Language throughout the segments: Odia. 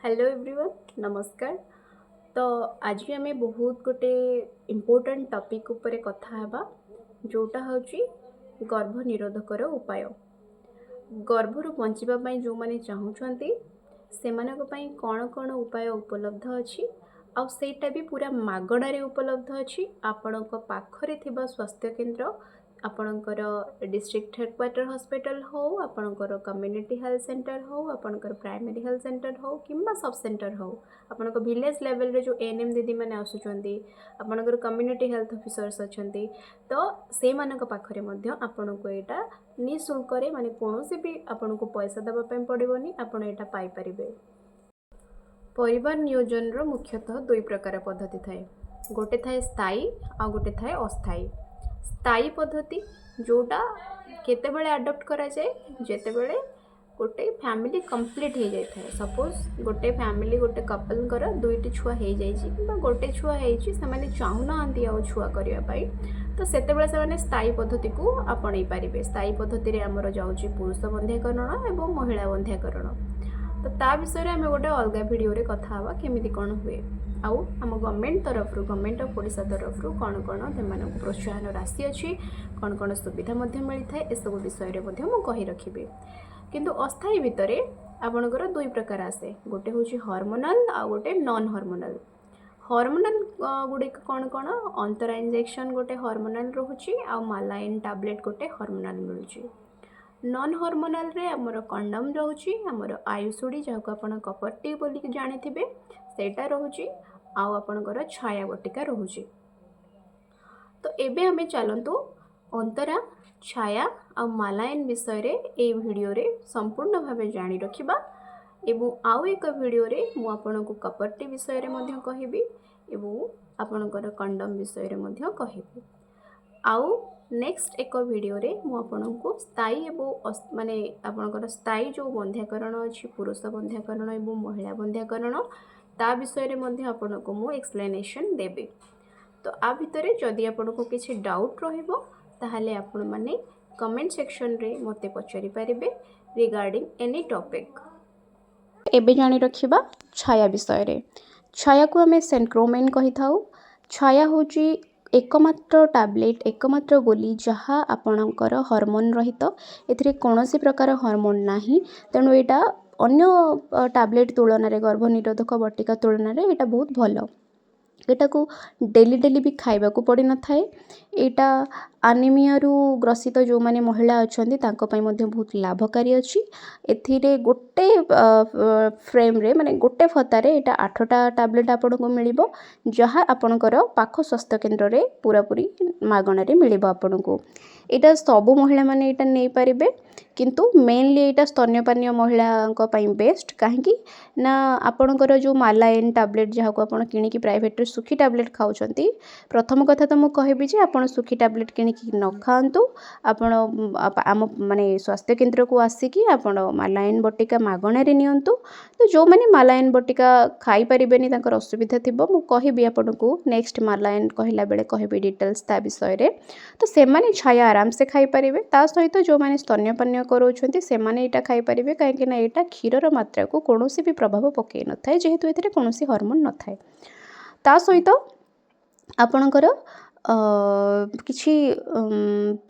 ହ୍ୟାଲୋ ଏଭ୍ରିୱାନ୍, ନମସ୍କାର। ତ ଆଜି ଆମେ ବହୁତ ଗୋଟେ ଇମ୍ପୋର୍ଟାଣ୍ଟ ଟପିକ୍ ଉପରେ କଥା ହେବା, ଯେଉଁଟା ହେଉଛି ଗର୍ଭ ନିରୋଧକର ଉପାୟ। ଗର୍ଭରୁ ବଞ୍ଚିବା ପାଇଁ ଯେଉଁମାନେ ଚାହୁଁଛନ୍ତି, ସେମାନଙ୍କ ପାଇଁ କ'ଣ କ'ଣ ଉପାୟ ଉପଲବ୍ଧ ଅଛି ଆଉ ସେଇଟା ବି ପୁରା ମାଗଣାରେ ଉପଲବ୍ଧ ଅଛି। ଆପଣଙ୍କ ପାଖରେ ଥିବା ସ୍ୱାସ୍ଥ୍ୟ କେନ୍ଦ୍ର, ଆପଣଙ୍କର ଡିଷ୍ଟ୍ରିକ୍ଟ ହେଡ଼କ୍ୱାର୍ଟର ହସ୍ପିଟାଲ ହେଉ, ଆପଣଙ୍କର କମ୍ୟୁନିଟି ହେଲ୍ଥ ସେଣ୍ଟର ହେଉ, ଆପଣଙ୍କର ପ୍ରାଇମେରୀ ହେଲ୍ଥ ସେଣ୍ଟର ହେଉ କିମ୍ବା ସବ୍ ସେଣ୍ଟର ହେଉ, ଆପଣଙ୍କ ଭିଲେଜ୍ ଲେଭେଲରେ ଯେଉଁ ଏଏନ୍ଏମ୍ ଦିଦିମାନେ ଆସୁଛନ୍ତି, ଆପଣଙ୍କର କମ୍ୟୁନିଟି ହେଲ୍ଥ ଅଫିସର୍ସ ଅଛନ୍ତି, ତ ସେଇମାନଙ୍କ ପାଖରେ ମଧ୍ୟ ଆପଣଙ୍କୁ ଏଇଟା ନିଃଶୁଳ୍କରେ, ମାନେ କୌଣସି ବି ଆପଣଙ୍କୁ ପଇସା ଦେବା ପାଇଁ ପଡ଼ିବନି, ଆପଣ ଏଇଟା ପାଇପାରିବେ। ପରିବାର ନିୟୋଜନର ମୁଖ୍ୟତଃ ଦୁଇ ପ୍ରକାର ପଦ୍ଧତି ଥାଏ। ଗୋଟେ ଥାଏ ସ୍ଥାୟୀ ଆଉ ଗୋଟେ ଥାଏ ଅସ୍ଥାୟୀ। ସ୍ଥାୟୀ ପଦ୍ଧତି ଯେଉଁଟା କେତେବେଳେ ଆଡ଼ପ୍ଟ କରାଯାଏ? ଯେତେବେଳେ ଗୋଟେ ଫ୍ୟାମିଲି କମ୍ପ୍ଲିଟ୍ ହେଇଯାଇଥାଏ। ସପୋଜ୍ ଗୋଟେ ଫ୍ୟାମିଲି, ଗୋଟେ କପଲ୍ଙ୍କର ଦୁଇଟି ଛୁଆ ହେଇଯାଇଛି କିମ୍ବା ଗୋଟେ ଛୁଆ ହେଇଛି, ସେମାନେ ଚାହୁଁନାହାନ୍ତି ଆଉ ଛୁଆ କରିବା ପାଇଁ, ତ ସେତେବେଳେ ସେମାନେ ସ୍ଥାୟୀ ପଦ୍ଧତିକୁ ଆପଣେଇ ପାରିବେ। ସ୍ଥାୟୀ ପଦ୍ଧତିରେ ଆମର ଯାଉଛି ପୁରୁଷ ବନ୍ଧ୍ୟାକରଣ ଏବଂ ମହିଳା ବନ୍ଧ୍ୟାକରଣ। ତ ତା ବିଷୟରେ ଆମେ ଗୋଟେ ଅଲଗା ଭିଡ଼ିଓରେ କଥା ହେବା, କେମିତି କ'ଣ ହୁଏ ଆଉ ଆମ ଗଭର୍ଣ୍ଣମେଣ୍ଟ ତରଫରୁ, ଗଭର୍ଣ୍ଣମେଣ୍ଟ ଅଫ୍ ଓଡ଼ିଶା ତରଫରୁ କ'ଣ କ'ଣ ସେମାନଙ୍କୁ ପ୍ରୋତ୍ସାହନ ରାଶି ଅଛି, କ'ଣ କ'ଣ ସୁବିଧା ମଧ୍ୟ ମିଳିଥାଏ, ଏସବୁ ବିଷୟରେ ମଧ୍ୟ ମୁଁ କହି ରଖିବି। କିନ୍ତୁ ଅସ୍ଥାୟୀ ଭିତରେ ଆପଣଙ୍କର ଦୁଇ ପ୍ରକାର ଆସେ। ଗୋଟେ ହେଉଛି ହର୍ମୋନାଲ୍ ଆଉ ଗୋଟେ ନନ୍ ହର୍ମୋନାଲ୍। ହର୍ମୋନାଲ୍ ଗୁଡ଼ିକ କ'ଣ କ'ଣ? ଅନ୍ତରା ଇଞ୍ଜେକ୍ସନ୍ ଗୋଟେ ହର୍ମୋନାଲ୍ ରହୁଛି ଆଉ ମାଲାଇନ୍ ଟାବଲେଟ୍ ଗୋଟେ ହର୍ମୋନାଲ୍ ମିଳୁଛି। ନନ୍ ହର୍ମୋନାଲ୍ରେ ଆମର କଣ୍ଡମ୍ ରହୁଛି, ଆମର ଆଇୟୁସିଡ଼ି, ଯାହାକୁ ଆପଣ କପର ଟି ବୋଲିକି ଜାଣିଥିବେ, ସେଇଟା ରହୁଛି ଆଉ ଆପଣଙ୍କର ଛାୟା ବଟିକା ରହୁଛି। ତ ଏବେ ଆମେ ଚାଲନ୍ତୁ ଅନ୍ତରା, ଛାୟା ଆଉ ମାଲାଇନ୍ ବିଷୟରେ ଏଇ ଭିଡ଼ିଓରେ ସମ୍ପୂର୍ଣ୍ଣ ଭାବେ ଜାଣି ରଖିବା ଏବଂ ଆଉ ଏକ ଭିଡ଼ିଓରେ ମୁଁ ଆପଣଙ୍କୁ କପର ଟି ବିଷୟରେ ମଧ୍ୟ କହିବି ଏବଂ ଆପଣଙ୍କର କଣ୍ଡମ୍ ବିଷୟରେ ମଧ୍ୟ କହିବି। ଆଉ ନେକ୍ସଟ ଏକ ଭିଡ଼ିଓରେ ମୁଁ ଆପଣଙ୍କୁ ସ୍ଥାୟୀ ଏବଂ ମାନେ ଆପଣଙ୍କର ସ୍ଥାୟୀ ଯେଉଁ ବନ୍ଧ୍ୟାକରଣ ଅଛି, ପୁରୁଷ ବନ୍ଧ୍ୟାକରଣ ଏବଂ ମହିଳା ବନ୍ଧ୍ୟାକରଣ, ତା ବିଷୟରେ ମଧ୍ୟ ଆପଣଙ୍କୁ ମୁଁ ଏକ୍ସପ୍ଲେନେସନ୍ ଦେବି। ତ ଆ ଭିତରେ ଯଦି ଆପଣଙ୍କୁ କିଛି ଡାଉଟ୍ ରହିବ, ତାହେଲେ ଆପଣମାନେ କମେଣ୍ଟ ସେକ୍ସନରେ ମୋତେ ପଚାରି ପାରିବେ ରିଗାର୍ଡ଼ିଂ ଏନି ଟପିକ୍। ଏବେ ଜାଣି ରଖିବା ଛାୟା ବିଷୟରେ। ଛାୟାକୁ ଆମେ ସେନକ୍ରୋମେନ୍ କହିଥାଉ। ଛାୟା ହେଉଛି ଏକମାତ୍ର ଟାବଲେଟ୍, ଏକମାତ୍ର ଗୋଲି, ଯାହା ଆପଣଙ୍କର ହରମୋନ୍ ରହିତ। ଏଥିରେ କୌଣସି ପ୍ରକାର ହରମୋନ୍ ନାହିଁ। ତେଣୁ ଏଇଟା ଅନ୍ୟ ଟାବଲେଟ୍ ତୁଳନାରେ, ଗର୍ଭ ନିରୋଧକ ବଟିକା ତୁଳନାରେ ଏଇଟା ବହୁତ ଭଲ। ଏଇଟାକୁ ଡେଲି ଡେଲି ବି ଖାଇବାକୁ ପଡ଼ିନଥାଏ। ଏଇଟା ଆନିମିଆରୁ ଗ୍ରସିତ ଯେଉଁମାନେ ମହିଳା ଅଛନ୍ତି, ତାଙ୍କ ପାଇଁ ମଧ୍ୟ ବହୁତ ଲାଭକାରୀ ଅଛି। ଏଥିରେ ଗୋଟେ ଫ୍ରେମ୍ରେ, ମାନେ ଗୋଟେ ଫତାରେ ଏଇଟା ଆଠଟା ଟାବଲେଟ୍ ଆପଣଙ୍କୁ ମିଳିବ, ଯାହା ଆପଣଙ୍କର ପାଖ ସ୍ୱାସ୍ଥ୍ୟ କେନ୍ଦ୍ରରେ ପୁରାପୁରି ମାଗଣାରେ ମିଳିବ ଆପଣଙ୍କୁ। ଏଇଟା ସବୁ ମହିଳାମାନେ ଏଇଟା ନେଇପାରିବେ, କିନ୍ତୁ ମେନଲି ଏଇଟା ସ୍ତନ୍ୟପାନୀୟ ମହିଳାଙ୍କ ପାଇଁ ବେଷ୍ଟ। କାହିଁକି ନା ଆପଣଙ୍କର ଯେଉଁ ମାଲାଇନ୍ ଟାବଲେଟ୍, ଯାହାକୁ ଆପଣ କିଣିକି ପ୍ରାଇଭେଟରେ ଶୁଖି ଟାବଲେଟ୍ ଖାଉଛନ୍ତି, ପ୍ରଥମ କଥା ତ ମୁଁ କହିବି ଯେ ଆପଣ ଶୁଖି ଟାବଲେଟ୍ କିଣିକି ନ ଖାଆନ୍ତୁ। ଆପଣ ଆମ ମାନେ ସ୍ୱାସ୍ଥ୍ୟ କେନ୍ଦ୍ରକୁ ଆସିକି ଆପଣ ମାଲାଇନ୍ ବଟିକା ମାଗଣାରେ ନିଅନ୍ତୁ। ତ ଯେଉଁମାନେ ମାଲାଇନ୍ ବଟିକା ଖାଇପାରିବେନି, ତାଙ୍କର ଅସୁବିଧା ଥିବ, ମୁଁ କହିବି ଆପଣଙ୍କୁ, ନେକ୍ସଟ ମାଲାଇନ୍ କହିଲା ବେଳେ କହିବି ଡିଟେଲ୍ସ ତା ବିଷୟରେ, ତ ସେମାନେ ଛାୟା ଆରାମସେ ଖାଇପାରିବେ। ତା ସହିତ ଯେଉଁମାନେ ସ୍ତନ୍ୟପାନୀୟ କରାଉଛନ୍ତି, ସେମାନେ ଏଇଟା ଖାଇପାରିବେ, କାହିଁକିନା ଏଇଟା କ୍ଷୀରର ମାତ୍ରାକୁ କୌଣସି ବି ପ୍ରଭାବ ପକାଇ ନଥାଏ, ଯେହେତୁ ଏଥିରେ କୌଣସି ହରମୋନ୍ ନଥାଏ। ତା ସହିତ ଆପଣଙ୍କର କିଛି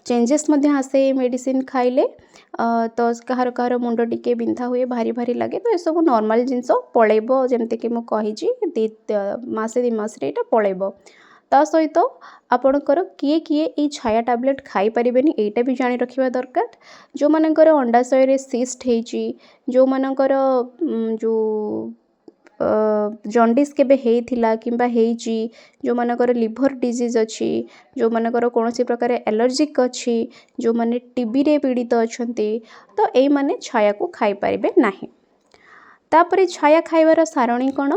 ଚେଞ୍ଜେସ୍ ମଧ୍ୟ ଆସେ ଏ ମେଡ଼ିସିନ ଖାଇଲେ। ତ କାହାର କାହାର ମୁଣ୍ଡ ଟିକେ ବିନ୍ଧା ହୁଏ, ଭାରି ଭାରି ଲାଗେ। ତ ଏସବୁ ନର୍ମାଲ୍ ଜିନିଷ, ପଳେଇବ। ଯେମିତିକି ମୁଁ କହିଛି, 2 ମାସେ 2 ମାସରେ ଏଇଟା ପଳେଇବ। ତା ସହିତ ଆପଣଙ୍କର କିଏ କିଏ ଏଇ ଛାୟା ଟାବଲେଟ୍ ଖାଇପାରିବେନି, ଏଇଟା ବି ଜାଣି ରଖିବା ଦରକାର। ଯେଉଁମାନଙ୍କର ଅଣ୍ଡାଶୟରେ ସିଷ୍ଟ ହେଇଛି, ଯେଉଁମାନଙ୍କର ଯେଉଁ ଜଣ୍ଡିସ୍ କେବେ ହେଇଥିଲା କିମ୍ବା ହେଇଛି, ଯେଉଁମାନଙ୍କର ଲିଭର୍ ଡିଜିଜ୍ ଅଛି, ଯେଉଁମାନଙ୍କର କୌଣସି ପ୍ରକାର ଆଲର୍ଜିକ୍ ଅଛି, ଯେଉଁମାନେ ଟିବିରେ ପୀଡ଼ିତ ଅଛନ୍ତି, ତ ଏଇମାନେ ଛାୟାକୁ ଖାଇପାରିବେ ନାହିଁ। ତାପରେ ଛାୟା ଖାଇବାର ସାରଣୀ କ'ଣ?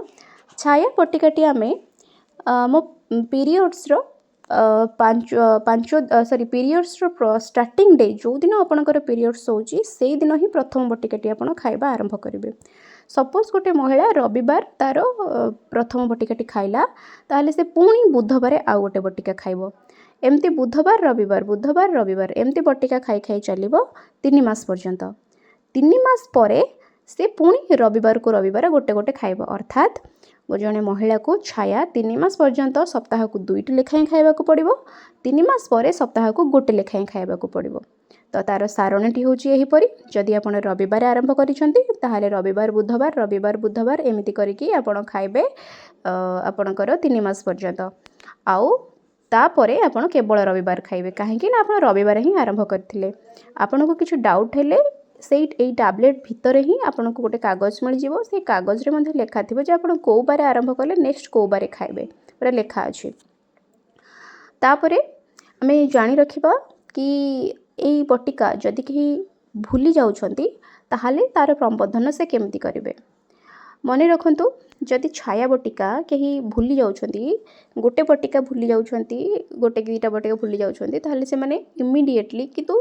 ଛାୟା ବଟିକାଟି ଆମେ ଆମ ପିରିୟଡ଼୍ସର ପାଞ୍ଚ ପାଞ୍ଚ ସରି ପିରିୟଡ଼୍ସର ଷ୍ଟାର୍ଟିଂ ଡେ, ଯେଉଁଦିନ ଆପଣଙ୍କର ପିରିୟଡ଼୍ସ ହେଉଛି, ସେଇଦିନ ହିଁ ପ୍ରଥମ ବଟିକାଟି ଆପଣ ଖାଇବା ଆରମ୍ଭ କରିବେ। ସପୋଜ୍ ଗୋଟେ ମହିଳା ରବିବାର ତା'ର ପ୍ରଥମ ବଟିକାଟି ଖାଇଲା, ତାହେଲେ ସେ ପୁଣି ବୁଧବାର ଆଉ ଗୋଟେ ବଟିକା ଖାଇବ। ଏମିତି ବୁଧବାର, ରବିବାର, ବୁଧବାର, ରବିବାର, ଏମିତି ବଟିକା ଖାଇ ଖାଇ ଚାଲିବ 3 ମାସ ପର୍ଯ୍ୟନ୍ତ। 3 ମାସ ପରେ ସେ ପୁଣି ରବିବାରକୁ ରବିବାର ଗୋଟେ ଗୋଟେ ଖାଇବ। ଅର୍ଥାତ୍ ଜଣେ ମହିଳାକୁ ଛାୟା 3 ମାସ ପର୍ଯ୍ୟନ୍ତ ସପ୍ତାହକୁ ଦୁଇଟି ଲେଖାଏଁ ଖାଇବାକୁ ପଡ଼ିବ, 3 ମାସ ପରେ ସପ୍ତାହକୁ ଗୋଟେ ଲେଖାଏଁ ଖାଇବାକୁ ପଡ଼ିବ। ତ ତା'ର ସାରଣୀଟି ହେଉଛି ଏହିପରି। ଯଦି ଆପଣ ରବିବାର ଆରମ୍ଭ କରିଛନ୍ତି, ତାହେଲେ ରବିବାର, ବୁଧବାର, ରବିବାର, ବୁଧବାର ଏମିତି କରିକି ଆପଣ ଖାଇବେ ଆପଣଙ୍କର 3 ମାସ ପର୍ଯ୍ୟନ୍ତ। ଆଉ ତାପରେ ଆପଣ କେବଳ ରବିବାର ଖାଇବେ, କାହିଁକି ନା ଆପଣ ରବିବାର ହିଁ ଆରମ୍ଭ କରିଥିଲେ। ଆପଣଙ୍କୁ କିଛି ଡାଉଟ୍ ହେଲେ ଏଇ ଟ୍ୟାବଲେଟ୍ ଭିତରେ ହିଁ ଆପଣଙ୍କୁ ଗୋଟେ କାଗଜ ମିଳିଯିବ। ସେଇ କାଗଜରେ ମଧ୍ୟ ଲେଖା ଥିବ ଯେ ଆପଣ କେଉଁ ବାର ଆରମ୍ଭ କଲେ ନେକ୍ସଟ କେଉଁ ବାର ଖାଇବେ, ପୁରା ଲେଖା ଅଛି। ତାପରେ ଆମେ ଜାଣି ରଖିବା କି ଏଇ ବଟିକା ଯଦି କେହି ଭୁଲି ଯାଉଛନ୍ତି, ତାହେଲେ ତା'ର ପ୍ରବନ୍ଧନ ସେ କେମିତି କରିବେ? ମନେ ରଖନ୍ତୁ, ଯଦି ଛାୟା ବଟିକା କେହି ଭୁଲି ଯାଉଛନ୍ତି, ଗୋଟେ ବଟିକା ଭୁଲି ଯାଉଛନ୍ତି, ଗୋଟେ କି ଦୁଇଟା ବଟିକା ଭୁଲି ଯାଉଛନ୍ତି, ତାହେଲେ ସେମାନେ ଇମିଡ଼ିଏଟଲି, କିନ୍ତୁ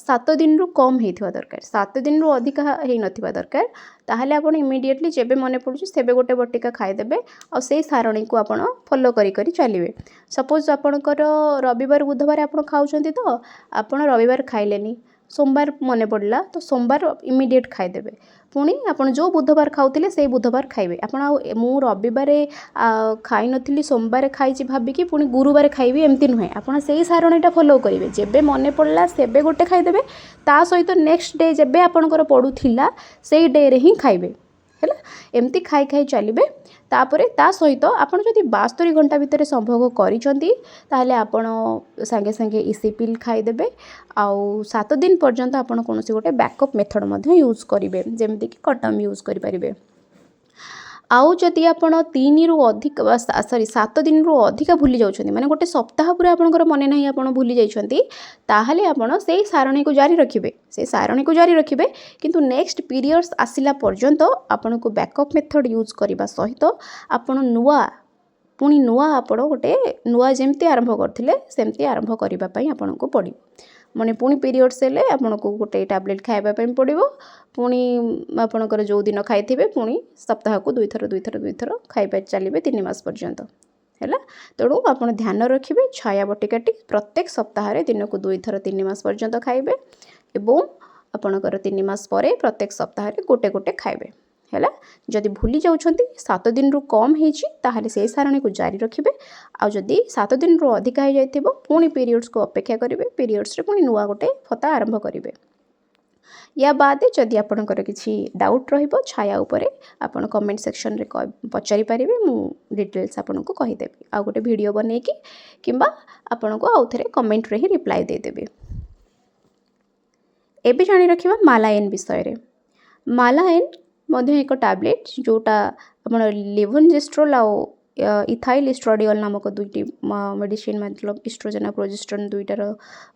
7 ଦିନରୁ କମ୍ ହେଇଥିବା ଦରକାର, 7 ଦିନରୁ ଅଧିକା ହେଇନଥିବା ଦରକାର, ତାହେଲେ ଆପଣ ଇମିଡ଼ିଏଟଲି ଯେବେ ମନେ ପଡ଼ୁଛି ସେବେ ଗୋଟେ ବଟିକା ଖାଇଦେବେ ଆଉ ସେଇ ସାରଣୀକୁ ଆପଣ ଫଲୋ କରି କରି ଚାଲିବେ। ସପୋଜ୍ ଆପଣଙ୍କର ରବିବାର, ବୁଧବାର ଆପଣ ଖାଉଛନ୍ତି, ତ ଆପଣ ରବିବାର ଖାଇଲେନି, ସୋମବାର ମନେ ପଡ଼ିଲା, ତ ସୋମବାର ଇମିଡ଼ିଏଟ୍ ଖାଇଦେବେ। ପୁଣି ଆପଣ ଯେଉଁ ବୁଧବାର ଖାଉଥିଲେ, ସେଇ ବୁଧବାର ଖାଇବେ ଆପଣ। ଆଉ ମୁଁ ରବିବାର ଖାଇନଥିଲି, ସୋମବାର ଖାଇଛି ଭାବିକି ପୁଣି ଗୁରୁବାର ଖାଇବି, ଏମିତି ନୁହେଁ। ଆପଣ ସେଇ ସାରଣୀଟା ଫଲୋ କରିବେ। ଯେବେ ମନେ ପଡ଼ିଲା ସେବେ ଗୋଟେ ଖାଇଦେବେ, ତା ସହିତ ନେକ୍ସଟ ଡେ ଯେବେ ଆପଣଙ୍କର ପଡ଼ୁଥିଲା, ସେଇ ଡେରେ ହିଁ ଖାଇବେ। ହେଲା, ଏମିତି ଖାଇ ଖାଇ ଚାଲିବେ। ତାପରେ ତା ସହିତ ଆପଣ ଯଦି 72 ଘଣ୍ଟା ଭିତରେ ସମ୍ଭୋଗ କରିଛନ୍ତି, ତାହେଲେ ଆପଣ ସାଙ୍ଗେ ସାଙ୍ଗେ ଇସି ପିଲ୍ ଖାଇଦେବେ। ଆଉ 7 ଦିନ ପର୍ଯ୍ୟନ୍ତ ଆପଣ କୌଣସି ଗୋଟେ ବ୍ୟାକଅପ୍ ମେଥଡ଼ ମଧ୍ୟ ୟୁଜ୍ କରିବେ, ଯେମିତିକି କଣ୍ଡମ୍ ୟୁଜ୍ କରିପାରିବେ। ଆଉ ଯଦି ଆପଣ ତିନିରୁ ଅଧିକ, ସରି, 7 ଦିନରୁ ଅଧିକା ଭୁଲି ଯାଉଛନ୍ତି, ମାନେ ଗୋଟେ ସପ୍ତାହ ପୁରା ଆପଣଙ୍କର ମନେ ନାହିଁ, ଆପଣ ଭୁଲି ଯାଇଛନ୍ତି, ତାହେଲେ ଆପଣ ସେଇ ସାରଣୀକୁ ଜାରି ରଖିବେ। ସେଇ ସାରଣୀକୁ ଜାରି ରଖିବେ, କିନ୍ତୁ ନେକ୍ସଟ ପିରିୟଡ଼୍ସ ଆସିଲା ପର୍ଯ୍ୟନ୍ତ ଆପଣଙ୍କୁ ବ୍ୟାକଅପ୍ ମେଥଡ଼ ୟୁଜ୍ କରିବା ସହିତ ଆପଣ ନୂଆ, ପୁଣି ନୂଆ, ଆପଣ ଗୋଟେ ନୂଆ ଯେମିତି ଆରମ୍ଭ କରିଥିଲେ ସେମିତି ଆରମ୍ଭ କରିବା ପାଇଁ ଆପଣଙ୍କୁ ପଡ଼ିବ। ମାନେ ପୁଣି ପିରିୟଡ଼୍ସ ହେଲେ ଆପଣଙ୍କୁ ଗୋଟେ ଟ୍ୟାବଲେଟ୍ ଖାଇବା ପାଇଁ ପଡ଼ିବ। ପୁଣି ଆପଣଙ୍କର ଯେଉଁ ଦିନ ଖାଇଥିବେ, ପୁଣି ସପ୍ତାହକୁ ଦୁଇଥର, ଦୁଇଥର, ଦୁଇଥର ଖାଇବା ଚାଲିବେ 3 ମାସ ପର୍ଯ୍ୟନ୍ତ। ହେଲା, ତେଣୁ ଆପଣ ଧ୍ୟାନ ରଖିବେ, ଛାୟା ବଟିକାଟି ପ୍ରତ୍ୟେକ ସପ୍ତାହରେ ଦିନକୁ ଦୁଇଥର 3 ମାସ ପର୍ଯ୍ୟନ୍ତ ଖାଇବେ ଏବଂ ଆପଣଙ୍କର 3 ମାସ ପରେ ପ୍ରତ୍ୟେକ ସପ୍ତାହରେ ଗୋଟେ ଗୋଟେ ଖାଇବେ। ହେଲା, ଯଦି ଭୁଲି ଯାଉଛନ୍ତି, 7 ଦିନରୁ କମ୍ ହେଇଛି, ତାହେଲେ ସେଇ ସାରଣୀକୁ ଜାରି ରଖିବେ। ଆଉ ଯଦି 7 ଦିନରୁ ଅଧିକା ହେଇଯାଇଥିବ, ପୁଣି ପିରିୟଡ଼୍ସକୁ ଅପେକ୍ଷା କରିବେ, ପିରିୟଡ଼୍ସରେ ପୁଣି ନୂଆ ଗୋଟେ ଫତା ଆରମ୍ଭ କରିବେ। ୟା ବାଦେ ଯଦି ଆପଣଙ୍କର କିଛି ଡାଉଟ୍ ରହିବ ଛାୟା ଉପରେ, ଆପଣ କମେଣ୍ଟ ସେକ୍ସନରେ ପଚାରି ପାରିବେ। ମୁଁ ଡିଟେଲ୍ସ ଆପଣଙ୍କୁ କହିଦେବି ଆଉ ଗୋଟେ ଭିଡ଼ିଓ ବନେଇକି, କିମ୍ବା ଆପଣଙ୍କୁ ଆଉ ଥରେ କମେଣ୍ଟରେ ହିଁ ରିପ୍ଲାଏ ଦେଇଦେବି। ଏବେ ଜାଣି ରଖିବା ମାଲାଏନ୍ ବିଷୟରେ। ମାଲାଏନ୍ ମଧ୍ୟ ଏକ ଟ୍ୟାବଲେଟ୍, ଯେଉଁଟା ଆପଣ ଲିଭୋନର୍ଜେଷ୍ଟ୍ରେଲ୍ ଆଉ ଇଥାଇଲ୍ ଇଷ୍ଟ୍ରାଡିଅଲ୍ ନାମକ ଦୁଇଟି ମେଡ଼ିସିନ୍, ମତଲବ ଇଷ୍ଟ୍ରୋଜେନ୍ ଆଉ ପ୍ରୋଜେଷ୍ଟ୍ରନ୍ ଦୁଇଟାର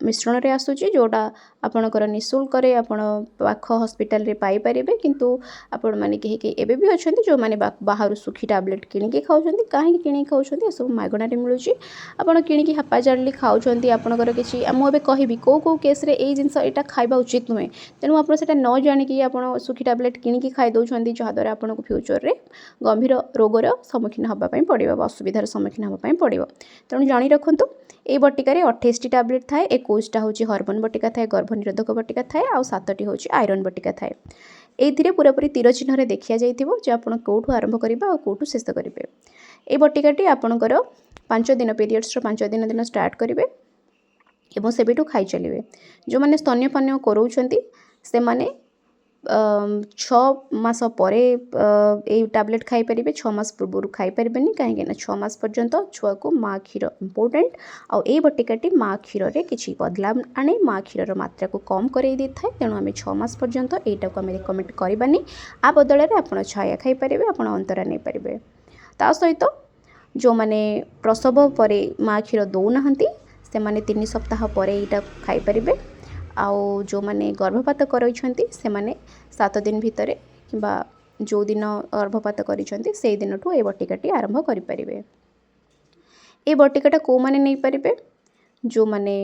ମିଶ୍ରଣରେ ଆସୁଛି, ଯେଉଁଟା ଆପଣଙ୍କର ନିଃଶୁଳ୍କରେ ଆପଣ ପାଖ ହସ୍ପିଟାଲରେ ପାଇପାରିବେ। କିନ୍ତୁ ଆପଣମାନେ କେହି କେହି ଏବେ ବି ଅଛନ୍ତି, ଯେଉଁମାନେ ବାହାରୁ ସୁଖୀ ଟ୍ୟାବଲେଟ୍ କିଣିକି ଖାଉଛନ୍ତି। କାହିଁକି କିଣିକି ଖାଉଛନ୍ତି? ଏସବୁ ମାଗଣାରେ ମିଳୁଛି, ଆପଣ କିଣିକି ହାପାଜାଡ଼ଲି ଖାଉଛନ୍ତି। ଆପଣଙ୍କର କିଛି, ମୁଁ ଏବେ କହିବି କେଉଁ କେଉଁ କେସ୍ରେ ଏଇ ଜିନିଷ ଏଇଟା ଖାଇବା ଉଚିତ ନୁହେଁ। ତେଣୁ ଆପଣ ସେଇଟା ନ ଜାଣିକି ଆପଣ ସୁଖୀ ଟ୍ୟାବଲେଟ୍ କିଣିକି ଖାଇ ଦେଉଛନ୍ତି, ଯାହାଦ୍ୱାରା ଆପଣଙ୍କୁ ଫ୍ୟୁଚରରେ ଗମ୍ଭୀର ରୋଗର ସମ୍ମୁଖୀନ ହେବା ପାଇଁ ପଡ଼ିବ ବା ଅସୁବିଧାର ସମ୍ମୁଖୀନ ହେବା ପାଇଁ ପଡ଼ିବ। ତେଣୁ ଜାଣି ରଖନ୍ତୁ, ଏଇ ବଟିକାରେ 28ଟି ଟ୍ୟାବଲେଟ୍ ଥାଏ। 21ଟା ହେଉଛି ହରମୋନ୍ ବଟିକା ଥାଏ, ଗର୍ଭ ନିରୋଧକ ବଟିକା ଥାଏ, ଆଉ 7ଟି ହେଉଛି ଆଇରନ୍ ବଟିକା ଥାଏ। ଏଇଥିରେ ପୁରାପୁରି ତୀର ଚିହ୍ନରେ ଦେଖିଯାଇଥିବ ଯେ ଆପଣ କେଉଁଠୁ ଆରମ୍ଭ କରିବେ ଆଉ କେଉଁଠୁ ଶେଷ କରିବେ। ଏଇ ବଟିକାଟି ଆପଣଙ୍କର 5 ଦିନ, ପିରିୟଡ଼୍ସର 5 ଦିନ ଦିନ ଷ୍ଟାର୍ଟ କରିବେ ଏବଂ ସେବେଠୁ ଖାଇ ଚାଲିବେ। ଯେଉଁମାନେ ସ୍ତନ୍ୟପାନ କରାଉଛନ୍ତି, ସେମାନେ 6 ମାସ ପରେ ଏଇ ଟ୍ୟାବଲେଟ୍ ଖାଇପାରିବେ, 6 ମାସ ପୂର୍ବରୁ ଖାଇପାରିବେନି। କାହିଁକି ନା 6 ମାସ ପର୍ଯ୍ୟନ୍ତ ଛୁଆକୁ ମା କ୍ଷୀର ଇମ୍ପୋର୍ଟାଣ୍ଟ। ଆଉ ଏଇ ବଟିକାଟି ମା କ୍ଷୀରରେ କିଛି ବଦଲାବ ଆଣେ, ମା କ୍ଷୀରର ମାତ୍ରାକୁ କମ୍ କରାଇ ଦେଇଥାଏ। ତେଣୁ ଆମେ 6 ମାସ ପର୍ଯ୍ୟନ୍ତ ଏଇଟାକୁ ଆମେ ରେକମେଣ୍ଡ କରିବାନି। ଆ ବଦଳରେ ଆପଣ ଛାୟା ଖାଇପାରିବେ, ଆପଣ ଅନ୍ତରା ନେଇପାରିବେ। ତା ସହିତ ଯେଉଁମାନେ ପ୍ରସବ ପରେ ମା କ୍ଷୀର ଦେଉନାହାନ୍ତି, ସେମାନେ 3 ସପ୍ତାହ ପରେ ଏଇଟା ଖାଇପାରିବେ। ଆଉ ଯେଉଁମାନେ ଗର୍ଭପାତ କରାଇଛନ୍ତି, ସେମାନେ 7 ଦିନ ଭିତରେ କିମ୍ବା ଯେଉଁଦିନ ଗର୍ଭପାତ କରିଛନ୍ତି ସେଇ ଦିନଠୁ ଏ ବଟିକାଟି ଆରମ୍ଭ କରିପାରିବେ। ଏ ବଟିକାଟା କେଉଁମାନେ ନେଇପାରିବେ? ଯେଉଁମାନେ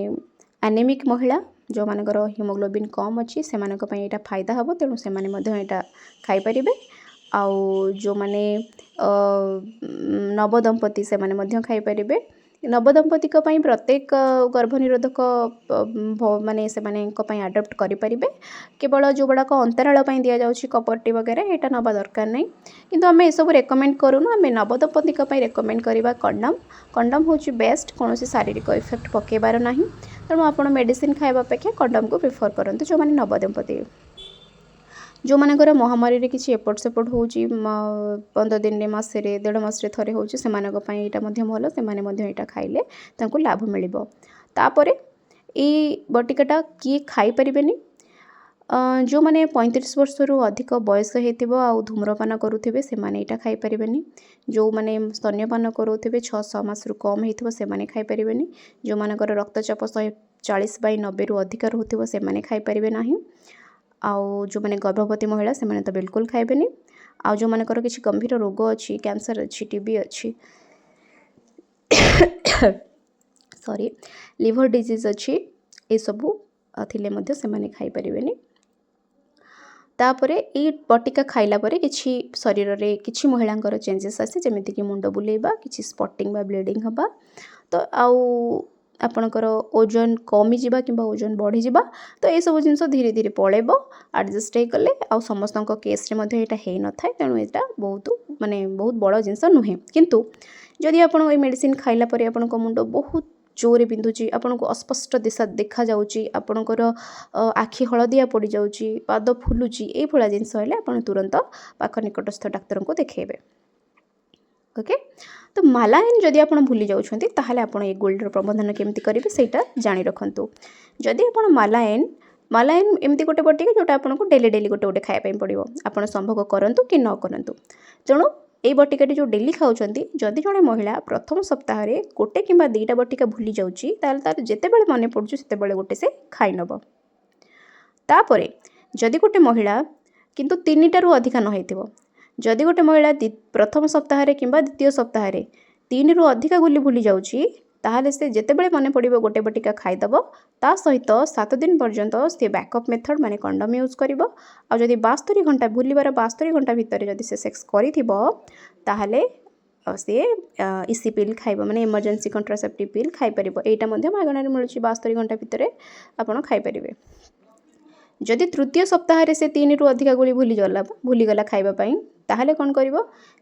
ଆନେମିକ୍ ମହିଳା, ଯେଉଁମାନଙ୍କର ହିମୋଗ୍ଲୋବିନ୍ କମ୍ ଅଛି, ସେମାନଙ୍କ ପାଇଁ ଏଇଟା ଫାଇଦା ହେବ, ତେଣୁ ସେମାନେ ମଧ୍ୟ ଏଇଟା ଖାଇପାରିବେ। ଆଉ ଯେଉଁମାନେ ନବଦମ୍ପତି, ସେମାନେ ମଧ୍ୟ ଖାଇପାରିବେ। ନବଦମ୍ପତିଙ୍କ ପାଇଁ ପ୍ରତ୍ୟେକ ଗର୍ଭନିରୋଧକ ମାନେ ସେମାନଙ୍କ ପାଇଁ ଆଡ଼ପ୍ଟ କରିପାରିବେ। କେବଳ ଯେଉଁଗୁଡ଼ାକ ଅନ୍ତରାଳ ପାଇଁ ଦିଆଯାଉଛି, କପରଟି ବଗେରା, ଏଇଟା ନେବା ଦରକାର ନାହିଁ। କିନ୍ତୁ ଆମେ ଏସବୁ ରେକମେଣ୍ଡ କରୁନୁ। ଆମେ ନବଦମ୍ପତିଙ୍କ ପାଇଁ ରେକମେଣ୍ଡ କରିବା କଣ୍ଡମ୍। କଣ୍ଡମ୍ ହେଉଛି ବେଷ୍ଟ, କୌଣସି ଶାରୀରିକ ଇଫେକ୍ଟ ପକାଇବାର ନାହିଁ। ତେଣୁ ଆପଣ ମେଡ଼ିସିନ ଖାଇବା ଅପେକ୍ଷା କଣ୍ଡମ୍କୁ ପ୍ରିଫର୍ କରନ୍ତୁ ଯେଉଁମାନେ ନବଦମ୍ପତି। ଯେଉଁମାନଙ୍କର ମହାମାରୀରେ କିଛି ଏପଟ ସେପଟ ହେଉଛି, 15 ଦିନରେ, ମାସରେ, ଦେଢ଼ ମାସରେ ଥରେ ହେଉଛି, ସେମାନଙ୍କ ପାଇଁ ଏଇଟା ମଧ୍ୟ ଭଲ। ସେମାନେ ମଧ୍ୟ ଏଇଟା ଖାଇଲେ ତାଙ୍କୁ ଲାଭ ମିଳିବ। ତାପରେ ଏଇ ବଟିକାଟା କିଏ ଖାଇପାରିବେନି? ଯେଉଁମାନେ 35 ବର୍ଷରୁ ଅଧିକ ବୟସ ହେଇଥିବ ଆଉ ଧୂମ୍ରପାନ କରୁଥିବେ, ସେମାନେ ଏଇଟା ଖାଇପାରିବେନି। ଯେଉଁମାନେ ସ୍ତନ୍ୟପାନ କରୁଥିବେ, 6 ମାସରୁ କମ୍ ହେଇଥିବ, ସେମାନେ ଖାଇପାରିବେନି। ଯେଉଁମାନଙ୍କର ରକ୍ତଚାପ 140/90ରୁ ଅଧିକା ରହୁଥିବ, ସେମାନେ ଖାଇପାରିବେ ନାହିଁ। ଆଉ ଯେଉଁମାନେ ଗର୍ଭବତୀ ମହିଳା, ସେମାନେ ତ ବିଲକୁଲ ଖାଇବେନି। ଆଉ ଯେଉଁମାନଙ୍କର କିଛି ଗମ୍ଭୀର ରୋଗ ଅଛି, କ୍ୟାନ୍ସର ଅଛି, ଟିବି ଅଛି, ସରି, ଲିଭର ଡିଜିଜ୍ ଅଛି, ଏସବୁ ଥିଲେ ମଧ୍ୟ ସେମାନେ ଖାଇପାରିବେନି। ତାପରେ ଏଇ ବଟିକା ଖାଇଲା ପରେ କିଛି ଶରୀରରେ କିଛି ମହିଳାଙ୍କର ଚେଞ୍ଜେସ୍ ଆସେ, ଯେମିତିକି ମୁଣ୍ଡ ବୁଲେଇବା, କିଛି ସ୍ପଟିଂ ବା ବ୍ଲିଡ଼ିଂ ହେବା, ତ ଆଉ ଆପଣଙ୍କର ଓଜନ କମିଯିବା କିମ୍ବା ଓଜନ ବଢ଼ିଯିବା। ତ ଏସବୁ ଜିନିଷ ଧୀରେ ଧୀରେ ପଳେଇବ ଆଡ଼ଜଷ୍ଟ ହେଇଗଲେ। ଆଉ ସମସ୍ତଙ୍କ କେସ୍ରେ ମଧ୍ୟ ଏଇଟା ହେଇନଥାଏ। ତେଣୁ ଏଇଟା ବହୁତ ମାନେ ବହୁତ ବଡ଼ ଜିନିଷ ନୁହେଁ। କିନ୍ତୁ ଯଦି ଆପଣ ଏଇ ମେଡ଼ିସିନ ଖାଇଲା ପରେ ଆପଣଙ୍କ ମୁଣ୍ଡ ବହୁତ ଜୋରରେ ବିନ୍ଧୁଛି, ଆପଣଙ୍କୁ ଅସ୍ପଷ୍ଟ ଦିଶା ଦେଖାଯାଉଛି, ଆପଣଙ୍କର ଆଖି ହଳଦିଆ ପଡ଼ିଯାଉଛି, ପାଦ ଫୁଲୁଛି, ଏଇଭଳିଆ ଜିନିଷ ହେଲେ ଆପଣ ତୁରନ୍ତ ପାଖ ନିକଟସ୍ଥ ଡାକ୍ତରଙ୍କୁ ଦେଖେଇବେ। ଓକେ, ତ ମାଲାଇନ୍ ଯଦି ଆପଣ ଭୁଲି ଯାଉଛନ୍ତି, ତାହେଲେ ଆପଣ ଏ ଗୋଳିର ପ୍ରବନ୍ଧନ କେମିତି କରିବେ ସେଇଟା ଜାଣି ରଖନ୍ତୁ। ଯଦି ଆପଣ ମାଲାଇନ୍ ଏମିତି ଗୋଟେ ବଟିକା ଯେଉଁଟା ଆପଣଙ୍କୁ ଡେଲି ଡେଲି ଗୋଟେ ଗୋଟେ ଖାଇବା ପାଇଁ ପଡ଼ିବ, ଆପଣ ସମ୍ଭୋଗ କରନ୍ତୁ କି ନ କରନ୍ତୁ। ତେଣୁ ଏଇ ବଟିକାଟି ଯେଉଁ ଡେଲି ଖାଉଛନ୍ତି, ଯଦି ଜଣେ ମହିଳା ପ୍ରଥମ ସପ୍ତାହରେ ଗୋଟେ କିମ୍ବା 2ଟା ବଟିକା ଭୁଲି ଯାଉଛି, ତାହେଲେ ତାର ଯେତେବେଳେ ମନେ ପଡ଼ୁଛି ସେତେବେଳେ ଗୋଟେ ସେ ଖାଇନେବ। ତାପରେ ଯଦି ଗୋଟେ ମହିଳା, କିନ୍ତୁ 3ଟାରୁ ଅଧିକା ନ ହେଇଥିବ, ଯଦି ଗୋଟେ ମହିଳା ପ୍ରଥମ ସପ୍ତାହରେ କିମ୍ବା ଦ୍ୱିତୀୟ ସପ୍ତାହରେ 3ରୁ ଅଧିକା ଗୁଲି ଭୁଲି ଯାଉଛି, ତାହେଲେ ସେ ଯେତେବେଳେ ମନେ ପଡ଼ିବ ଗୋଟେ ବଟିକା ଖାଇଦେବ। ତା ସହିତ 7 ଦିନ ପର୍ଯ୍ୟନ୍ତ ସେ ବ୍ୟାକଅପ୍ ମେଥଡ଼ ମାନେ କଣ୍ଡମ୍ ୟୁଜ୍ କରିବ। ଆଉ ଯଦି 72 ଘଣ୍ଟା, ଭୁଲିବାର 72 ଘଣ୍ଟା ଭିତରେ ଯଦି ସେ ସେକ୍ସ କରିଥିବ, ତାହେଲେ ସିଏ ଇସି ପିଲ୍ ଖାଇବ, ମାନେ ଏମର୍ଜେନ୍ସି କଣ୍ଟ୍ରାସେପ୍ଟିଭ୍ ପିଲ୍ ଖାଇପାରିବ। ଏଇଟା ମଧ୍ୟ ମାଗଣାରେ ମିଳୁଛି। 72 ଘଣ୍ଟା ଭିତରେ ଆପଣ ଖାଇପାରିବେ। ଯଦି ତୃତୀୟ ସପ୍ତାହରେ ସେ 3ରୁ ଅଧିକା ଗୁଳି ଭୁଲିଗଲା ଖାଇବା ପାଇଁ, ତାହେଲେ କ'ଣ କରିବ?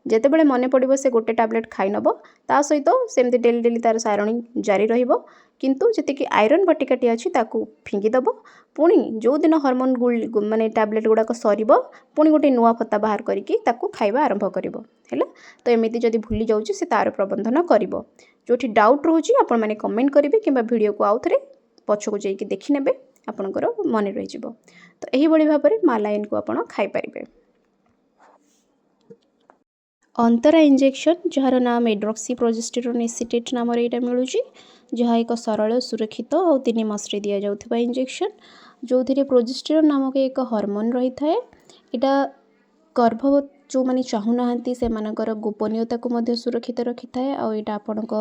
ଯେତେବେଳେ ମନେ ପଡ଼ିବ ସେ ଗୋଟେ ଟାବଲେଟ୍ ଖାଇନେବ। ତା ସହିତ ସେମିତି ଡେଲି ଡେଲି ତା'ର ସାରଣୀ ଜାରି ରହିବ, କିନ୍ତୁ ଯେତିକି ଆଇରନ୍ ବଟିକାଟି ଅଛି ତାକୁ ଫିଙ୍ଗିଦେବ। ପୁଣି ଯେଉଁଦିନ ହରମୋନ୍ ଗୁଳି ମାନେ ଟାବଲେଟ୍ ଗୁଡ଼ାକ ସରିବ, ପୁଣି ଗୋଟେ ନୂଆ ଫତା ବାହାର କରିକି ତାକୁ ଖାଇବା ଆରମ୍ଭ କରିବ। ହେଲା ତ, ଏମିତି ଯଦି ଭୁଲି ଯାଉଛି ସେ ତା'ର ପ୍ରବନ୍ଧନ କରିବ। ଯେଉଁଠି ଡାଉଟ୍ ରହୁଛି, ଆପଣମାନେ କମେଣ୍ଟ କରିବେ କିମ୍ବା ଭିଡ଼ିଓକୁ ଆଉ ଥରେ ପଛକୁ ଯାଇକି ଦେଖିନେବେ, ଆପଣଙ୍କର ମନେ ରହିଯିବ। ତ ଏହିଭଳି ଭାବରେ ମାଲାଇନ୍କୁ ଆପଣ ଖାଇପାରିବେ। ଅନ୍ତରା ଇଞ୍ଜେକ୍ସନ୍, ଯାହାର ନାମ ମେଡ୍ରୋକ୍ସି ପ୍ରୋଜେଷ୍ଟିରୋନ୍ ଏସିଟେଟ୍ ନାମରେ ଏଇଟା ମିଳୁଛି, ଯାହା ଏକ ସରଳ, ସୁରକ୍ଷିତ ଆଉ 3 ମାସରେ ଦିଆଯାଉଥିବା ଇଞ୍ଜେକ୍ସନ୍, ଯେଉଁଥିରେ ପ୍ରୋଜେଷ୍ଟିରୋନ୍ ନାମକ ଏକ ହରମୋନ୍ ରହିଥାଏ। ଏଇଟା ଗର୍ଭ ଯେଉଁମାନେ ଚାହୁଁନାହାନ୍ତି ସେମାନଙ୍କର ଗୋପନୀୟତାକୁ ମଧ୍ୟ ସୁରକ୍ଷିତ ରଖିଥାଏ। ଆଉ ଏଇଟା ଆପଣଙ୍କ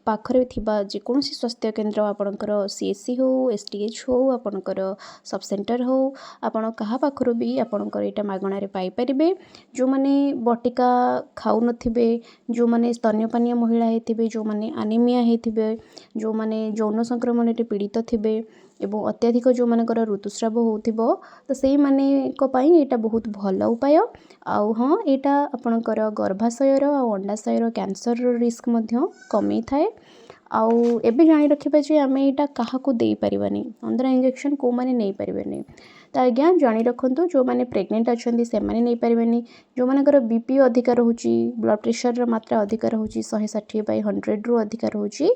ପାଖରେ ଥିବା ଯେକୌଣସି ସ୍ୱାସ୍ଥ୍ୟ କେନ୍ଦ୍ର, ଆପଣଙ୍କର CHC ହେଉ, STH ହେଉ, ଆପଣଙ୍କର ସବ୍ ସେଣ୍ଟର ହେଉ, ଆପଣ କାହା ପାଖରୁ ବି ଆପଣଙ୍କର ଏଇଟା ମାଗଣାରେ ପାଇପାରିବେ। ଯେଉଁମାନେ ବଟିକା ଖାଉନଥିବେ, ଯେଉଁମାନେ ସ୍ତନ୍ୟପାନୀୟ ମହିଳା ହେଇଥିବେ, ଯେଉଁମାନେ ଆନିମିଆ ହେଇଥିବେ, ଯେଉଁମାନେ ଯୌନ ସଂକ୍ରମଣରେ ପୀଡ଼ିତ ଥିବେ ଏବଂ ଅତ୍ୟଧିକ ଯେଉଁମାନଙ୍କର ଋତୁସ୍ରାବ ହେଉଥିବ, ତ ସେଇମାନଙ୍କ ପାଇଁ ଏଇଟା ବହୁତ ଭଲ ଉପାୟ। ଆଉ ହଁ, ଏଇଟା ଆପଣଙ୍କର ଗର୍ଭାଶୟର ଆଉ ଅଣ୍ଡାଶୟର କ୍ୟାନ୍ସରର ରିସ୍କ ମଧ୍ୟ କମେଇଥାଏ। ଆଉ ଏବେ ଜାଣି ରଖିବା ଯେ ଆମେ ଏଇଟା କାହାକୁ ଦେଇପାରିବାନି, ଅନ୍ତରା ଇଞ୍ଜେକ୍ସନ୍ କେଉଁମାନେ ନେଇପାରିବେନି। ତ ଆଜ୍ଞା ଜାଣି ରଖନ୍ତୁ, ଯେଉଁମାନେ ପ୍ରେଗନେଣ୍ଟ ଅଛନ୍ତି ସେମାନେ ନେଇପାରିବେନି। ଯେଉଁମାନଙ୍କର BP ଅଧିକା ରହୁଛି, ବ୍ଲଡ଼ ପ୍ରେସରର ମାତ୍ରା ଅଧିକା ରହୁଛି, 160/100ରୁ ଅଧିକା ରହୁଛି,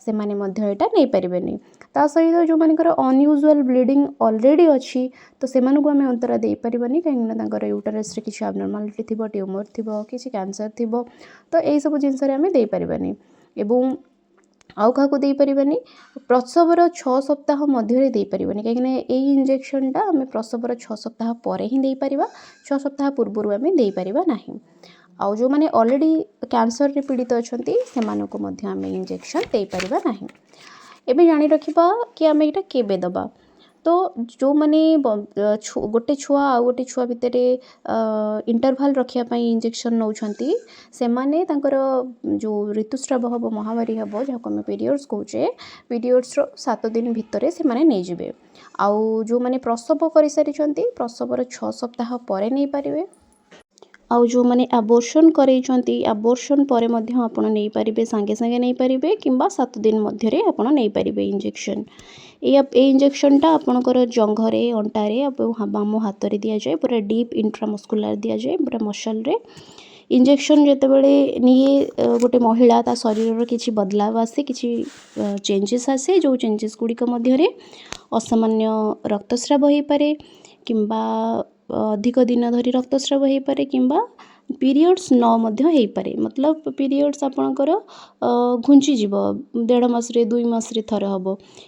ସେମାନେ ମଧ୍ୟ ଏଇଟା ନେଇପାରିବେନି। ତା ସହିତ ଯେଉଁମାନଙ୍କର ଅନୟୁଜୁଆଲ୍ ବ୍ଲିଡ଼ିଂ ଅଲରେଡ଼ି ଅଛି, ତ ସେମାନଙ୍କୁ ଆମେ ଅନ୍ତରା ଦେଇପାରିବାନି, କାହିଁକିନା ତାଙ୍କର ୟୁଟରସ୍ରେ କିଛି ଆବନର୍ମାଲିଟି ଥିବ, ଟ୍ୟୁମର୍ ଥିବ, କିଛି କ୍ୟାନ୍ସର ଥିବ। ତ ଏଇସବୁ ଜିନିଷରେ ଆମେ ଦେଇପାରିବାନି। ଏବଂ ଆଉ କାହାକୁ ଦେଇପାରିବାନି? ପ୍ରସବର 6 ସପ୍ତାହ ମଧ୍ୟରେ ଦେଇପାରିବାନି, କାହିଁକିନା ଏଇ ଇଞ୍ଜେକ୍ସନ୍ଟା ଆମେ ପ୍ରସବର 6 ସପ୍ତାହ ପରେ ହିଁ ଦେଇପାରିବା, 6 ସପ୍ତାହ ପୂର୍ବରୁ ଆମେ ଦେଇପାରିବା ନାହିଁ। ଆଉ ଯେଉଁମାନେ ଅଲରେଡ଼ି କ୍ୟାନ୍ସରରେ ପୀଡ଼ିତ ଅଛନ୍ତି, ସେମାନଙ୍କୁ ମଧ୍ୟ ଆମେ ଇଞ୍ଜେକ୍ସନ୍ ଦେଇପାରିବା ନାହିଁ। ଏବେ ଜାଣି ରଖିବା କି ଆମେ ଏଇଟା କେବେ ଦେବା। ତ ଯେଉଁମାନେ ଗୋଟେ ଛୁଆ ଆଉ ଗୋଟେ ଛୁଆ ଭିତରେ ଇଣ୍ଟରଭାଲ୍ ରଖିବା ପାଇଁ ଇଞ୍ଜେକ୍ସନ୍ ନେଉଛନ୍ତି, ସେମାନେ ତାଙ୍କର ଯେଉଁ ଋତୁସ୍ରାବ ହେବ, ମହାମାରୀ ହେବ, ଯାହାକୁ ଆମେ ପିରିୟଡ଼୍ସ କହୁଛେ, ପିରିୟଡ଼୍ସର 7 ଦିନ ଭିତରେ ସେମାନେ ନେଇଯିବେ। ଆଉ ଯେଉଁମାନେ ପ୍ରସବ କରିସାରିଛନ୍ତି, ପ୍ରସବର 6 ସପ୍ତାହ ପରେ ନେଇପାରିବେ। ଆଉ ଯେଉଁମାନେ ଆବୋର୍ସନ୍ କରେଇଛନ୍ତି, ଆବୋର୍ସନ୍ ପରେ ମଧ୍ୟ ଆପଣ ନେଇପାରିବେ, ସାଙ୍ଗେ ସାଙ୍ଗେ ନେଇପାରିବେ କିମ୍ବା 7 ଦିନ ମଧ୍ୟରେ ଆପଣ ନେଇପାରିବେ ଇଞ୍ଜେକ୍ସନ୍। ଏଇ ଇଞ୍ଜେକ୍ସନ୍ଟା ଆପଣଙ୍କର ଜଙ୍ଘରେ, ଅଣ୍ଟାରେ ଆଉ ବାମ ହାତରେ ଦିଆଯାଏ। ପୁରା ଡିପ୍ ଇଣ୍ଟ୍ରାମସ୍କୁଲାର ଦିଆଯାଏ, ପୁରା ମସଲ୍ରେ। ଇଞ୍ଜେକ୍ସନ୍ ଯେତେବେଳେ ନିଏ ଗୋଟେ ମହିଳା, ତା ଶରୀରର କିଛି ବଦଲାବ ଆସେ, କିଛି ଚେଞ୍ଜେସ୍ ଆସେ, ଯେଉଁ ଚେଞ୍ଜେସ୍ ଗୁଡ଼ିକ ମଧ୍ୟରେ ଅସାମାନ୍ୟ ରକ୍ତସ୍ରାବ ହେଇପାରେ କିମ୍ବା ଅଧିକ ଦିନ ଧରି ରକ୍ତସ୍ରାବ ହେଇପାରେ କିମ୍ବା ପିରିୟଡ଼୍ସ ନ ମଧ୍ୟ ହେଇପାରେ। ମତଲବ ପିରିୟଡ଼୍ସ ଆପଣଙ୍କର ଘୁଞ୍ଚିଯିବ, 1.5 ମାସରେ, 2 ମାସରେ ଥରେ ହେବ।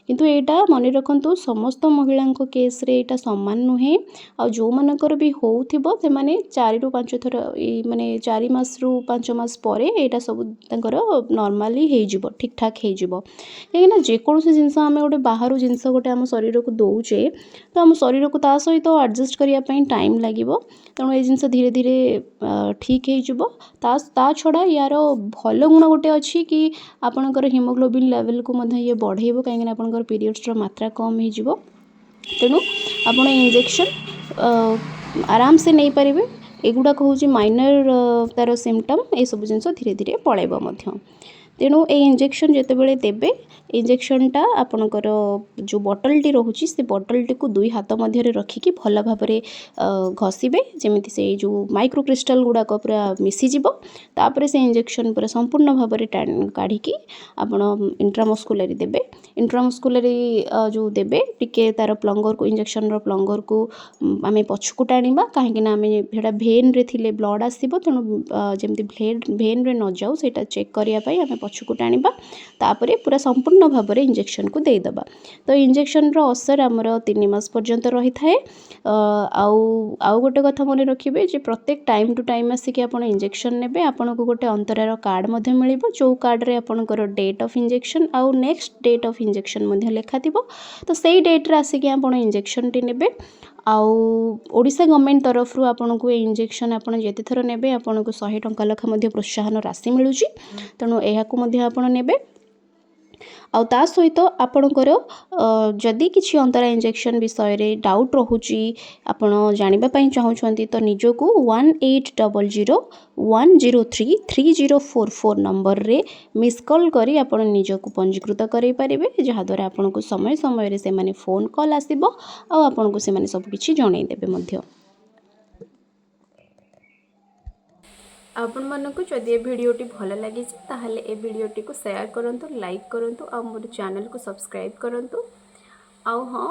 କିନ୍ତୁ ଏଇଟା ମନେ ରଖନ୍ତୁ, ସମସ୍ତ ମହିଳାଙ୍କ କେସ୍ରେ ଏଇଟା ସମାନ ନୁହେଁ। ଆଉ ଯେଉଁମାନଙ୍କର ବି ହେଉଥିବ, ସେମାନେ 4ରୁ 5 ଥର, ଏଇ ମାନେ 4 ମାସରୁ 5 ମାସ ପରେ ଏଇଟା ସବୁ ତାଙ୍କର ନର୍ମାଲି ହେଇଯିବ, ଠିକ୍ଠାକ୍ ହେଇଯିବ। କାହିଁକିନା ଯେକୌଣସି ଜିନିଷ ଆମେ ଗୋଟେ ବାହାରୁ ଜିନିଷ ଗୋଟେ ଆମ ଶରୀରକୁ ଦେଉଛେ, ତ ଆମ ଶରୀରକୁ ତା ସହିତ ଆଡ଼ଜଷ୍ଟ କରିବା ପାଇଁ ଟାଇମ୍ ଲାଗିବ। ତେଣୁ ଏଇ ଜିନିଷ ଧୀରେ ଧୀରେ ଠିକ୍ ହେଇଯିବ। ତା ଛଡ଼ା ୟାର ଭଲ ଗୁଣ ଗୋଟେ ଅଛି କି ଆପଣଙ୍କର ହିମୋଗ୍ଲୋବିନ୍ ଲେଭେଲ୍କୁ ମଧ୍ୟ ଇଏ ବଢ଼େଇବ, କାହିଁକିନା ଆପଣଙ୍କର ପିରିୟଡ଼୍ସର ମାତ୍ରା କମ୍ ହେଇଯିବ। ତେଣୁ ଆପଣ ଇଞ୍ଜେକ୍ସନ୍ ଆରାମସେ ନେଇପାରିବେ। ଏଗୁଡ଼ାକ ହେଉଛି ମାଇନର୍ ତା'ର ସିମ୍ପଟମ୍। ଏସବୁ ଜିନିଷ ଧୀରେ ଧୀରେ ପଳେଇବ ମଧ୍ୟ। ତେଣୁ ଏଇ ଇଞ୍ଜେକ୍ସନ୍ ଯେତେବେଳେ ଦେବେ, ଇଞ୍ଜେକ୍ସନ୍ଟା ଆପଣଙ୍କର ଯେଉଁ ବଟଲ୍ଟି ରହୁଛି, ସେ ବଟଲ୍ଟିକୁ ଦୁଇ ହାତ ମଧ୍ୟରେ ରଖିକି ଭଲ ଭାବରେ ଘଷିବେ, ଯେମିତି ସେଇ ଯେଉଁ ମାଇକ୍ରୋ କ୍ରିଷ୍ଟାଲ୍ ଗୁଡ଼ାକ ପୁରା ମିଶିଯିବ। ତାପରେ ସେ ଇଞ୍ଜେକ୍ସନ୍ ପୁରା ସମ୍ପୂର୍ଣ୍ଣ ଭାବରେ କାଢ଼ିକି ଆପଣ ଇଣ୍ଟ୍ରାମସ୍କୁଲାରୀ ଦେବେ। ଇଣ୍ଟ୍ରାମସ୍କୁଲାରୀ ଯେଉଁ ଦେବେ, ଟିକେ ତା'ର ପ୍ଲଙ୍ଗରକୁ, ଇଞ୍ଜେକ୍ସନ୍ର ପ୍ଲଙ୍ଗରକୁ ଆମେ ପଛକୁ ଟାଣିବା, କାହିଁକିନା ଆମେ ସେଇଟା ଭେନ୍ରେ ଥିଲେ ବ୍ଲଡ଼୍ ଆସିବ। ତେଣୁ ଯେମିତି ଭେନ୍ରେ ନ ଯାଉ, ସେଇଟା ଚେକ୍ କରିବା ପାଇଁ ଆମେ ପଛକୁ ଟାଣିବା। ତାପରେ ପୁରା ସମ୍ପୂର୍ଣ୍ଣ ଭାବରେ ଇଞ୍ଜେକ୍ସନ୍କୁ ଦେଇଦେବା। ତ ଇଞ୍ଜେକ୍ସନ୍ର ଅସର ଆମର 3 ମାସ ପର୍ଯ୍ୟନ୍ତ ରହିଥାଏ। ଆଉ ଗୋଟେ କଥା ମନେ ରଖିବେ ଯେ ପ୍ରତ୍ୟେକ ଟାଇମ୍ ଟୁ ଟାଇମ୍ ଆସିକି ଆପଣ ଇଞ୍ଜେକ୍ସନ୍ ନେବେ। ଆପଣଙ୍କୁ ଗୋଟେ ଅନ୍ତରାର କାର୍ଡ଼ ମଧ୍ୟ ମିଳିବ, ଯେଉଁ କାର୍ଡ଼ରେ ଆପଣଙ୍କର ଡେଟ୍ ଅଫ୍ ଇଞ୍ଜେକ୍ସନ୍ ଆଉ ନେକ୍ସଟ ଡେଟ୍ ଅଫ୍ ଇଞ୍ଜେକ୍ସନ୍ ମଧ୍ୟ ଲେଖାଥିବ। ତ ସେଇ ଡେଟ୍ରେ ଆସିକି ଆପଣ ଇଞ୍ଜେକ୍ସନ୍ଟି ନେବେ। ଆଉ ଓଡ଼ିଶା ଗଭର୍ଣ୍ଣମେଣ୍ଟ ତରଫରୁ ଆପଣଙ୍କୁ ଏ ଇଞ୍ଜେକ୍ସନ୍ ଆପଣ ଯେତେ ଥର ନେବେ, ଆପଣଙ୍କୁ 100 ଟଙ୍କା ଲେଖା ମଧ୍ୟ ପ୍ରୋତ୍ସାହନ ରାଶି ମିଳୁଛି। ତେଣୁ ଏହାକୁ ମଧ୍ୟ ଆପଣ ନେବେ। ଆଉ ତା ସହିତ ଆପଣଙ୍କର ଯଦି କିଛି ଅନ୍ତରା ଇଞ୍ଜେକ୍ସନ୍ ବିଷୟରେ ଡାଉଟ୍ ରହୁଛି, ଆପଣ ଜାଣିବା ପାଇଁ ଚାହୁଁଛନ୍ତି, ତ ନିଜକୁ 1800 103 3044 ନମ୍ବରରେ ମିସ୍ କଲ୍ କରି ଆପଣ ନିଜକୁ ପଞ୍ଜୀକୃତ କରାଇ ପାରିବେ, ଯାହାଦ୍ୱାରା ଆପଣଙ୍କୁ ସମୟ ସମୟରେ ସେମାନେ ଫୋନ୍ କଲ୍ ଆସିବ ଆଉ ଆପଣଙ୍କୁ ସେମାନେ ସବୁକିଛି ଜଣାଇଦେବେ ମଧ୍ୟ। ଆପଣମାନଙ୍କୁ ଯଦି ଏ ଭିଡ଼ିଓଟି ଭଲ ଲାଗିଛି, ତାହେଲେ ଏ ଭିଡ଼ିଓଟିକୁ ସେୟାର କରନ୍ତୁ, ଲାଇକ୍ କରନ୍ତୁ ଆଉ ମୋର ଚ୍ୟାନେଲକୁ ସବସ୍କ୍ରାଇବ୍ କରନ୍ତୁ। ଆଉ ହଁ,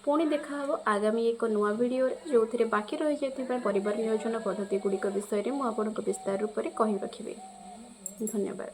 ପୁଣି ଦେଖାହେବ ଆଗାମୀ ଏକ ନୂଆ ଭିଡ଼ିଓରେ, ଯେଉଁଥିରେ ବାକି ରହିଯାଇଥିବା ପରିବାର ନିୟୋଜନ ପଦ୍ଧତି ଗୁଡ଼ିକ ବିଷୟରେ ମୁଁ ଆପଣଙ୍କୁ ବିସ୍ତାର ରୂପରେ କହି ରଖିବି। ଧନ୍ୟବାଦ।